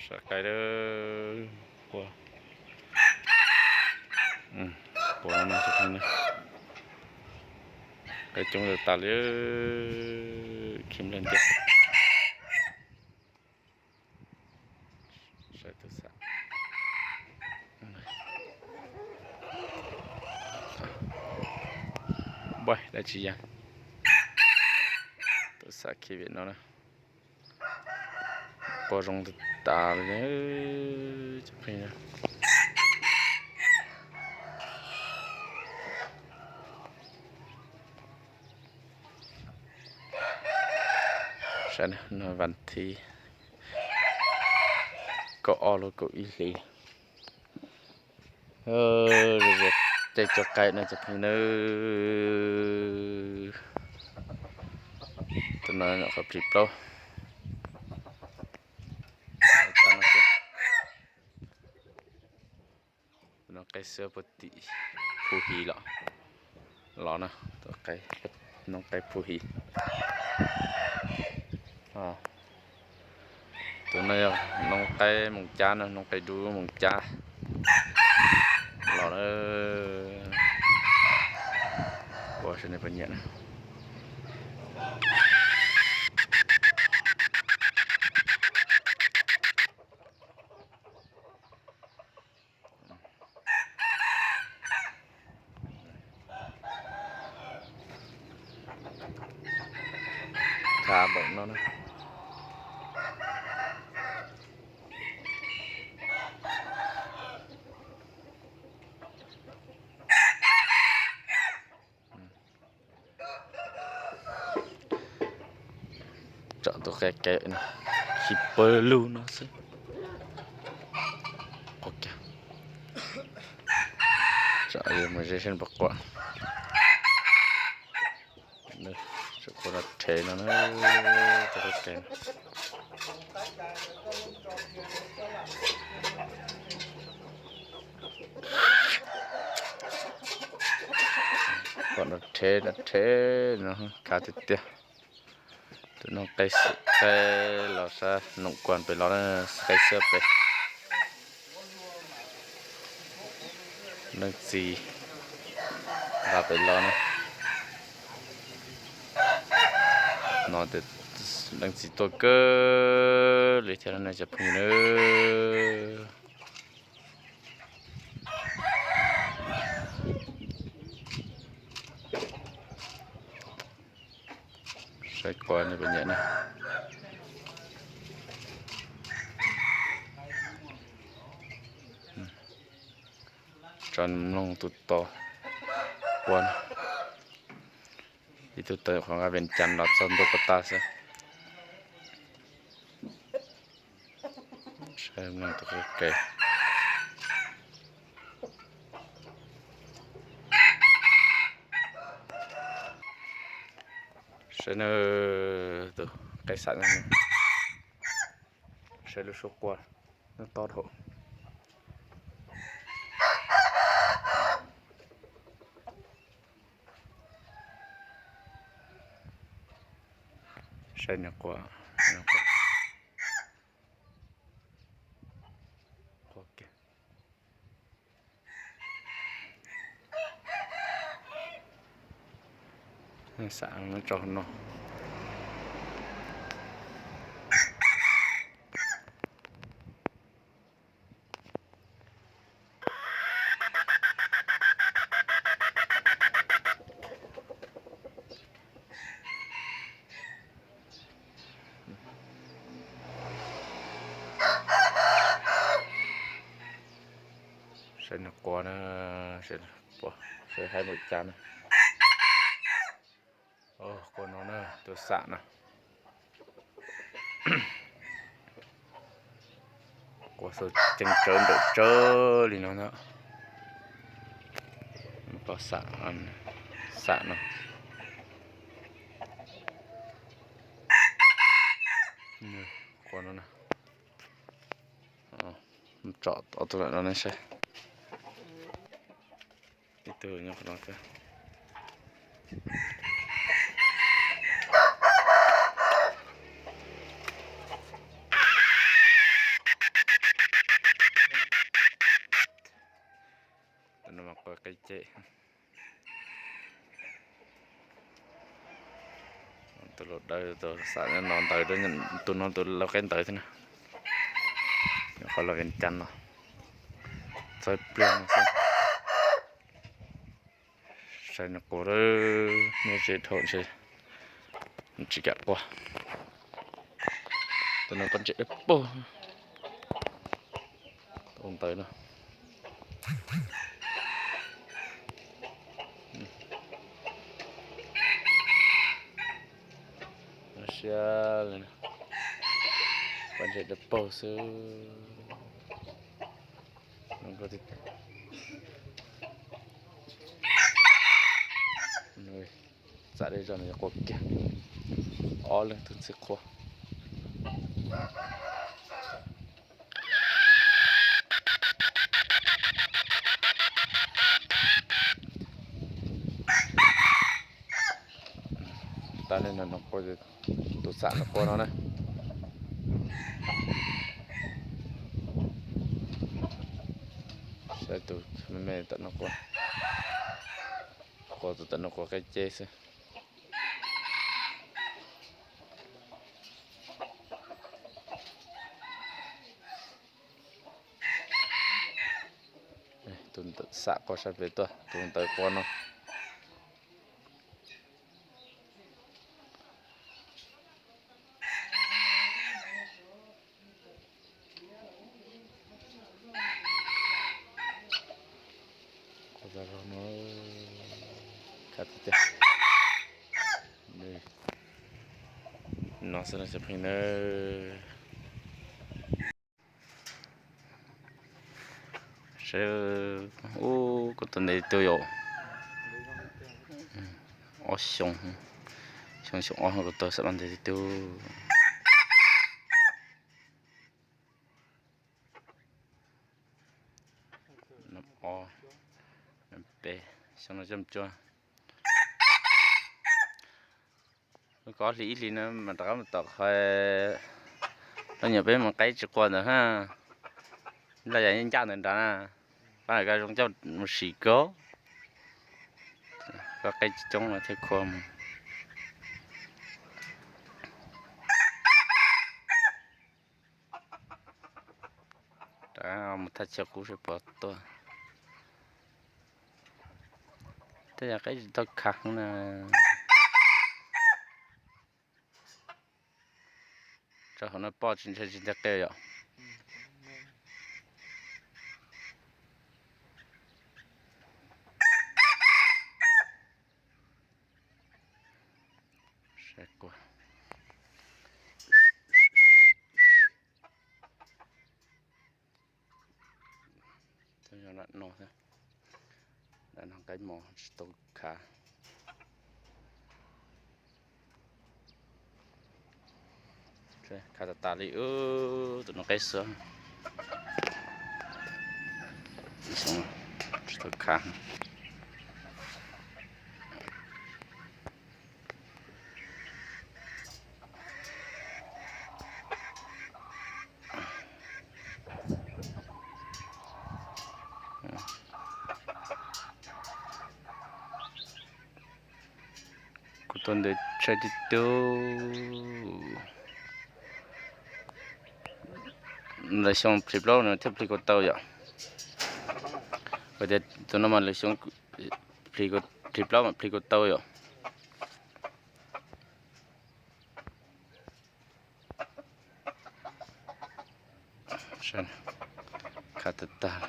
Qaib, qaib, qua, qua no cov phooj ywg, qaib coob tas tas li, khib npleg ntiag. Saib tus xam npaim dab tsi yog tus xam khi vim no na. Qua zoo tas tas li. Saib no, vas thib kaum ob lub kaum ib hlis. Caij cov qaib no cov phooj ywg, tus no nyuam qhuav plig plaub. Noob qaib xwb puag tim Phu Hi los, los na, noob qaib Phu Hi. Tus no yog noob qaib Moos Cab na, noob qaib dub Moos Cab los na. Ua saib nej puas nyiam na. Khav npaum no na. Tsom tus qaib kev no, khi pawg lug no xwb. Tsom mus ze seb puas quaj. Tsom quaj rhe no na, tus qaib kev no. Quaj rhe rhe no, khav tiag tiag. Tus no qaib, qaib los sab Noom Kuam pem los na, qaib xwb pem. Leej txiv nqa pem los na. No leej txiv tuaj kawg li thiab no cov phooj ywg na. Saib qua nej puas nyiam na. Tso mloog tus tod qua na. Ib tug tod qhov nqa Vees Cas los txog ntua puas tas xwb. Saib mloog tus qaib kev. Saib na, tus qaib xam no, saib lub suab qua nws to dhau. Saib nws qua, qua kiag. Xam no tso no. Saib nws qua na, saib haib npaum cas na. Qua no na, tus xam no. Qua xaus ceev tsawv nrawm tsawv li no na. Koj xam, xam no. Qua no na. Tsom ob tug lawm no ne saib. Ib tug nyob qhov no thiab. cem. Tus laus dawb, tus xam no ntawd, tus no tus lau qaib ntawd thiab na. Nyuam qhuav los Vias Cas no, txawb pliag no xwb. Saib nws quas, nyob tsev dhau ntshe tsis kam quas. Tus no pob ntseg dawb paug. Tus ntawd no. Siab li, pob ntseg dawb paug xwb. Txam li zog nws quas kiag, ob leeg tug ntxhib qhua. Tas li no, tus xam no quas no na. Saib tus me me tom no quas, quas tus tom no quas qe ce xwb. Tus xam quas sab pem tuaj, tus ntawd quas no. No xwb no cov phooj ywg na. Seb, ub, kuv tau ntes twg yom? Ob xyoo, xyoo xyoo ob kuv tau xam maj ntes twg. Ob, peb, xyoo no coj mus cua. Lub kaub hlis ib hlis no mas rov qab mus tom qhov lub nyuam peb mus qaib tsis quas ntawd na, laj yam ncaj ntawd nrad na. Pab ka zoo coj mus sim kawg, koj qaib tsis coob no thiaj khua mus. Rov mus thaj chaw qub seb puas tuaj. Tej yam qaib tsis tau khav na. Rau hauv no poj tsis ntshai tsis nteg qe yom. Lam no, lam no qaib mos tsis tau khav. Khav tas tas li, tus no qaib xwb. Tsis tau khav. Kuv tuaj ntawd tshaib tib tug. Lawv xyoo plhis plaub no thiaj plhis kuv tau yom. Kuv tias tus no mas lawv xyoo plhis plaub mas plhis kuv tau yom. Khav tag tag.